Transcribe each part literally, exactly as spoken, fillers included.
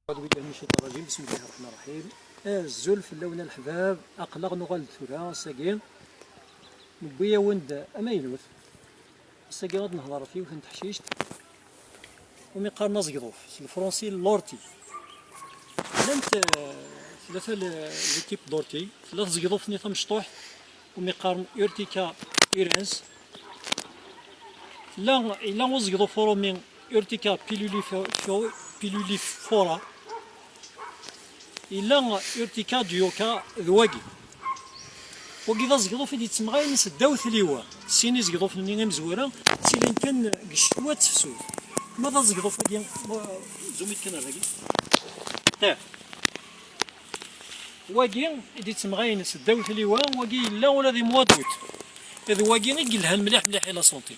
أعوذ بالله من الشيطان الرجيم. بسم الله الرحمن الرحيم. Azul fell-awen a leḥbab. Aql-aɣ nuɣal-d tura ass-agi. Newwi-yawen-d amaynut. Ass-agi ad nehḍer ɣef yiwet n teḥcict umi qqaren azegḍuf s lefransi, l'ortie. Llant, eh, tlata l-, l'équipe d'ortie. Tella tezegḍuft-nni tamecṭuḥt umi qqaren Urtica hirens. Tella, yella uzegḍuf urumi, Urtica pilulifo-, pilulifora. Yella Urtica duoca d wagi. Wagi d azegḍuf i d-yettemɣayen s ddaw tliwa. Sin izegḍufen-nni imezwura ttilin kan deg ccetwa d tefsut. Ma d azegḍuf-agi, ma-, zoom-it kan ar dagi. Tah. Wagi i d-yettemɣayen s ddaw tliwa, wagi yella ula di mois d'août. D wagi i yelhan mliḥ mliḥ i la santé.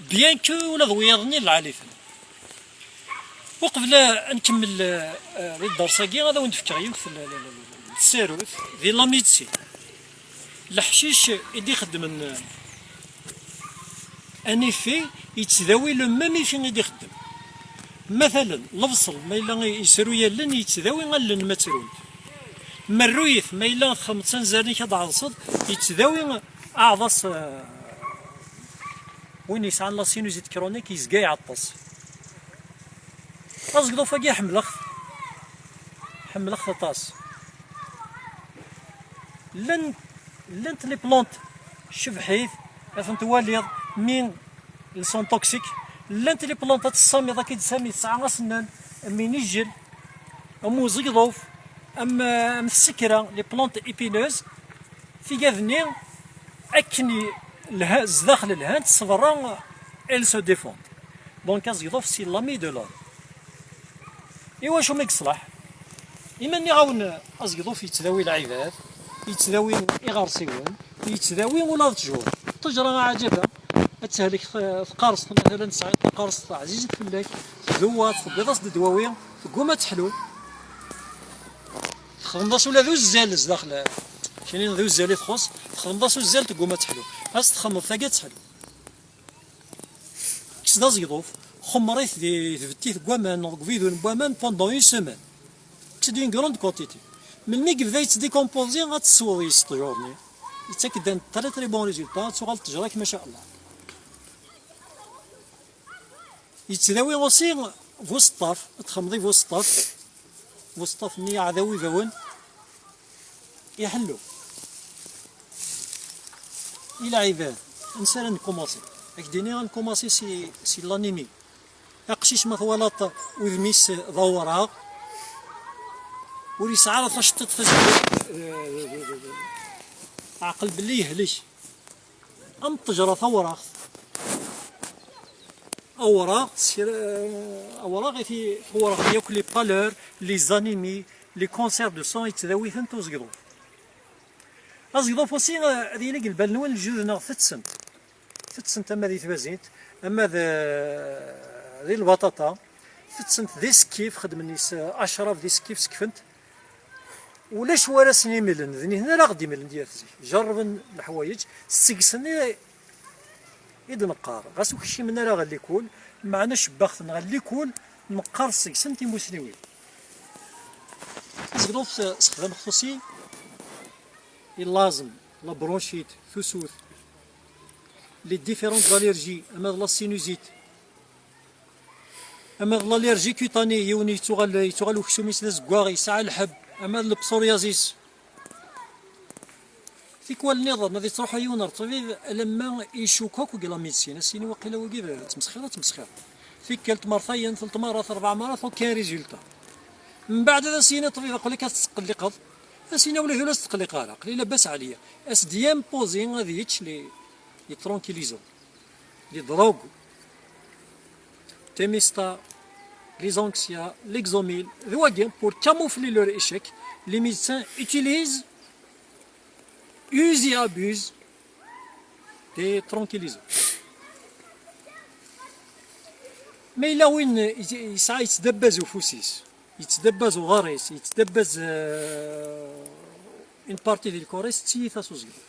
Bien que ula d wiyaḍ-nni lɛali-ten. Uqbel ad nkemmel, eh, di dders-agi, ad awen-d-fkeɣ yiwet n, n, n, n tsarut di la médecine. Leḥcic i d-ixeddmen, eh, un effet, yettdawi le même effet i d-ixeddem. Matalen, lebṣel, ma yella yesru allen, yettdawi allen ma ttrunt. Merruyet, ma yella txedmeḍ anzaren-ik ad tɛeḍseḍ, yettdawi aɛḍas, eh, win yesɛan la sinusite chronique yezga iɛeṭṭes. Azegḍuf-agi ḥemmleɣ-t. Ḥemmleɣ-t aṭas. Llan, llant les plantes, cebḥit, ad tent-twaliḍ, mais elles sont toxiques. Llant les plantes, ad tessamiḍ, ad k-id-tessami tesɛa asennan, am inijel, am uzegḍuf, am, am tsekra, les plantes épineuses. Tigad-nni, akken i lha-, zdaxel lhant, s berra, elles se défendent. Donc, azegḍuf, c'est l'ami de l'homme. Iwacu mi yeṣleḥ? Ima nniɣ-awen, azegḍuf yettdawi lɛibad, yettdawi iɣersiwen, yettdawi ula d ttjur. Ṭṭejra, a ɛajaba, ad tehlek t-, tqerṣt, matalen, tesɛiḍ taqerṣt ɛzizet fell-ak, tdewwaḍ, tewwiḍ-as-d ddwawi, tegguma ad teḥlu. Txedmeḍ-as ula d uzzal zdaxel, kinin d uzzal i txuṣṣ, txedmeḍ-as uzzal, tegguma ad teḥlu. As txedmeḍ tagi ad teḥlu. Kkes d azegḍuf, xemmer-it di tbettit n waman neɣ deg ubidun n waman pendant une semaine. Kkes-d une grande quantité. Melmi yebda yettdécomposé, ad tesweḍ yes ṭṭjur-nni. Yettak-d un très très bon résultat, ad tuɣal ṭṭejra-k, maca Allah. Yettdawi aussi buseṭṭaf, ad txedmeḍ i buseṭṭaf. Buseṭṭaf-nni aɛdaw ibawen. Iḥellu. I lɛibad, ansi ara nkumaṣi? Ad k-d-iniɣ, ad nkumaṣi si, si l'anémie. Aqcic ma twalaḍ udem-is d awraɣ, ur yesɛi ara taceṭṭiḍt tazeggaɣt, ɛqel belli yehlek. Am ṭṭejra tawraɣt. Awraɣ, s kra, awraɣ i t-, tawraɣt yakk, les pâleurs, les anémies, les cancers de sang, yettdawi-tent uzegḍuf. Azegḍuf aussi, eh, ad yili deg lbal-nwen, lǧud-nneɣ tetten-t. Tetten-t ama di tbazint, ama d, di lbaṭaṭa. Tetten-t d isekkif, xedmen-is, eh, acrab d isekkif, sekfen-t. Ulac wara sen-imlen, d nitni ara ɣ-d-imlen di at zik. Jerrben leḥwayeǧ, seg-sen i, i d-neqqar. Ɣas ur kcimen ara ɣer likul, meɛna cebbaɣ-ten ɣer likul, neqqar seg-sen timusniwin. Azegḍuf, eh, sexdameɣ-t aussi i laẓem, la bronchite, tusut, les différentes allergies, ama d la sinusite, ama d l'allergie cutanée, yiwen yettuɣal, yettuɣal uksum-is d azeggaɣ, yesɛa lḥebb, ama d le psoriasis. Tikwal nniḍen, ad yettruḥu yiwen ar ṭṭbib alamma icukk akk deg la médecine, ad s-yini waqila wagi d ttmesxir, ttmesxir. Tikkelt mertayen, telt marat, rebɛ marat, aucun résultat. Mbeɛd ad as-yini ṭṭbib, aql-ik ad tettqelliqeḍ, ad as-yini ula d ula tettqelliq ara, aql-i labas ɛliya. Ad s-d-yimpozi ad yečč les, les tranquillisants, les drogues, Temesta, les Anxia, Lexomil, d wagi, pour camoufler leur échec, les médecins utilisent, usent et abusent des tranquillisants. Ma yella win yesɛa yettdabbaz ufus-is, yettdabbaz uḍar-is, yettdabbaz, euh, une partie di lkor-is, ttiyit-as uzegḍuf.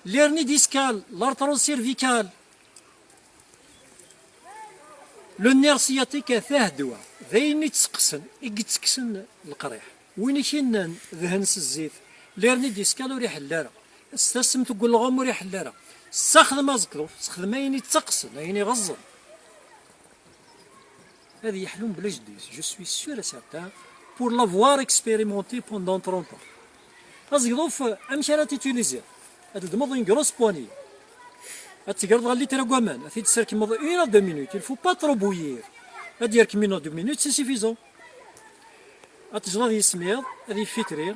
L'hernie discale, l'arthrose cervicale, le nerf sciatique, tahdwa, D ayen i tteqqsen, i yettekksen leqriḥ. Win i k-innan dhen s zzit, lirni diskal ur iḥell ara, s tassemt n welɣem ur iḥell ara, ssexdem azegḍuf, sexdem ayen itteqqsen, ayen iɣeẓẓen. Ad yeḥlu mebla jeddi-s, je suis sûr et certain, pour l'avoir expérimenté pendant trente ans. Azegḍuf, amek ara t-utiliser? Ad d-tedmeḍ une grosse poignée. Ad tegreḍ ɣer litre n waman, ad t-id-tesserkmeḍ une à deux minutes, il faut pas trop bouillir. Ad yerkem une à deux minutes, c'est suffisant. Ad tejreḍ yismiḍ, ad yeffitri.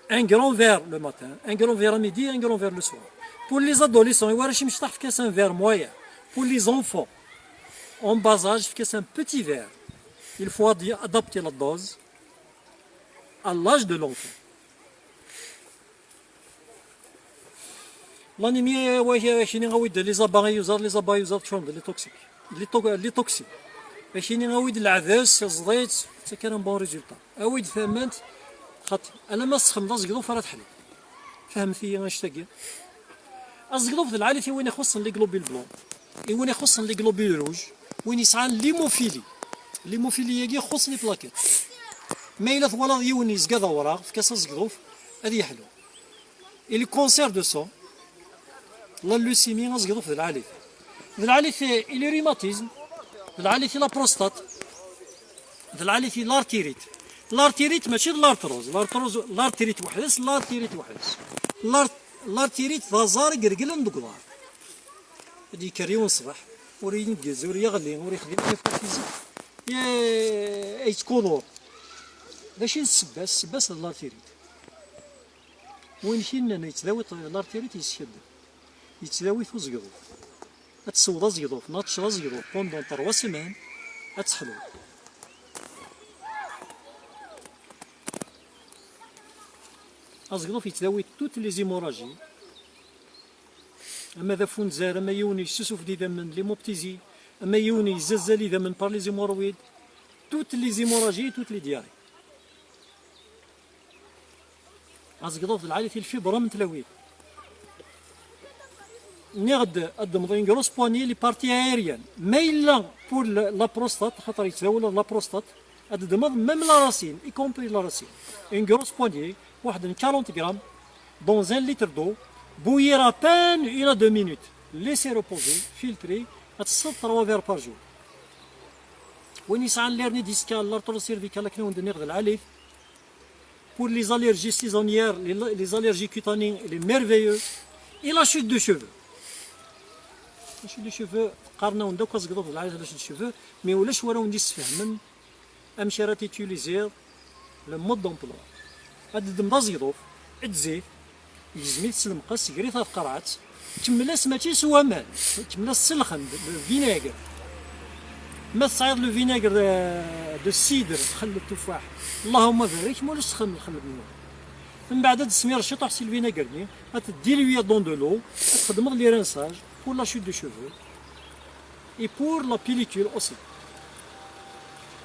Un grand verre le matin, un grand verre à midi, un grand verre le soir. Pour les adolescents, i warrac imecṭaḥ, efk-as un verre moyen. Pour les enfants en bas âge, efk-as un petit verre. Il faut ad- adapter la dose à l'âge de l'enfant. L'anémie, wa- akini awi-d les abats yuẓer, les abats yuẓer ččuren d les toxiques. Les to- les toxines. Akini awi-d lɛedes, ẓḍitt, ur yettak ara un bon résultat. Awi-d tamant, xaṭi, alamma tessexdmeḍ azegḍuf ara teḥlu. Fehmet-iyi annect-agi. Azegḍuf d lɛali i win ixuṣṣen les globules blancs, i win ixuṣṣen les globules rouges, win yesɛan l'hémophilie. L'hémophilie-agi ixuṣṣ les plaquettes. Ma yella twalaḍ yiwen yezga d awraɣ, efk-as azegḍuf ad yeḥlu. Et le cancer de sang, la leucémie, azegḍuf d lɛali. D lɛali i les rhumatismes, d lɛali i la prostate, d lɛali i l'artérite. L'artérite mačči d l'arthrose, l'arthrose, l'artérite weḥd-s, l'artérite weḥd-s. L'art- L'artérite d aẓar i ireglen deg uḍar. Ad yekker yiwen ṣṣbeḥ, ur ineggez, ur yeɣli, ur yexdim kif zik. Ye- yettkudur. D acu i d ssebba-s? Ssebba-s d l'artérite. Win k-innan yettdawi l'artérite yeskaddeb. Yettdawi-t uzegḍuf. Ad tesweḍ azegḍuf neɣ ad teččeḍ azegḍuf pendant trois semaines, ad teḥluḍ. Azegḍuf yettdawi toutes les hémorragies. Ama d afunzar, ama yiwen yessusuf-d idammen, l'hémoptysie, ama yiwen yezzazal idammen par les hémorroïdes, toutes les hémorragies, toutes les diarrhées. Azegḍuf d lɛali i les fibromes n tlawin. Nniɣ-d ad d-temḍi une grosse poignée les parties aériennes. Ma yella pour la, la prostate, xaṭer yettdawel la prostate, ad d-temḍ même la racine, y compris la racine. Une grosse poignée, waḥed n quarante grammes, dans un litre d'eau, bouillir à peine une à deux minutes. Laisser reposer, filtrer, ad tesseḍ trois verres par jour. Win yesɛan l'hernie discale, l'arthrose cervicale, akken i wen-d-nniɣ d lɛali. Pour les allergies saisonnières, les, les allergies cutanées, il est merveilleux. Et la chute de cheveux. La chute de cheveux, qqaren-awen-d akk azegḍuf d lɛali la chute de cheveux, mais ulac wara wen-d-yessefhamen amek ara t-utiliser, le mode d'emploi. Ad d-ddem d azegḍuf, d zzit, yegzem-it s lemqes, ger-it ɣer tqerɛet, kemmel-as mačči s waman, kemmel-as s lxend, le vinaigre. Ma tesɛiḍ le vinaigre de, de cidre, xell n tufaḥ, Allahumma barik, ma ulac sexdem lxell n waman. Mbeɛd ad d-tesmireḍ ciṭuḥ si lvinaigre-nni, ad t-diluiḍ dans de l'eau, ad txedmeḍ les rinçages pour la chute de cheveux et pour la pellicule aussi.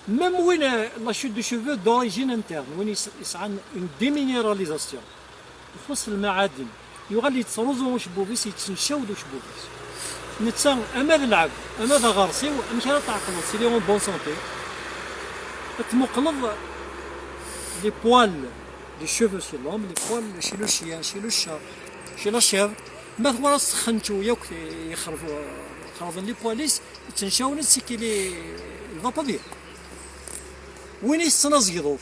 Même win, euh, la chute de cheveux d'origine interne, win yes- yesɛan une déminéralisation, ixuṣ lmaɛaden, yuɣal yettruẓu ucebbub-is, yettencaw-d ucebbub-is. Netta ama d lɛebd, ama d aɣersiw, amek ara tɛeqleḍ s'il est en bonne santé? Ad tmuqleḍ les poils, les cheveux chez l'homme, les poils chez le chien, chez le chat, chez la chèvre. Ma twalaḍ txenču yakk, yexreb, xerben les poils-is, ttencawen-d seg il est, il va pas bien. Win itetten azegḍuf,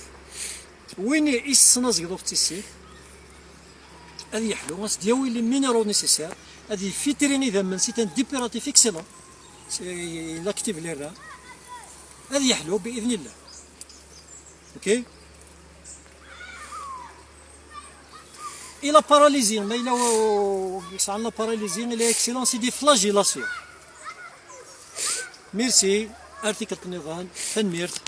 win itetten azegḍuf d tissit, ad yeḥlu, ad s-d-yawi les minéraux nécessaires, ad yefitri idammen, c'est un dépuratif excellent. C'est, il active les reins. Ad yeḥlu, bi idnillah. Ok? Et la paralysie, ma yella w- w- yesɛan la paralysie, il est excellent, c'est des flagellations. Merci, ar tikkelt nniḍen, tanemmirt.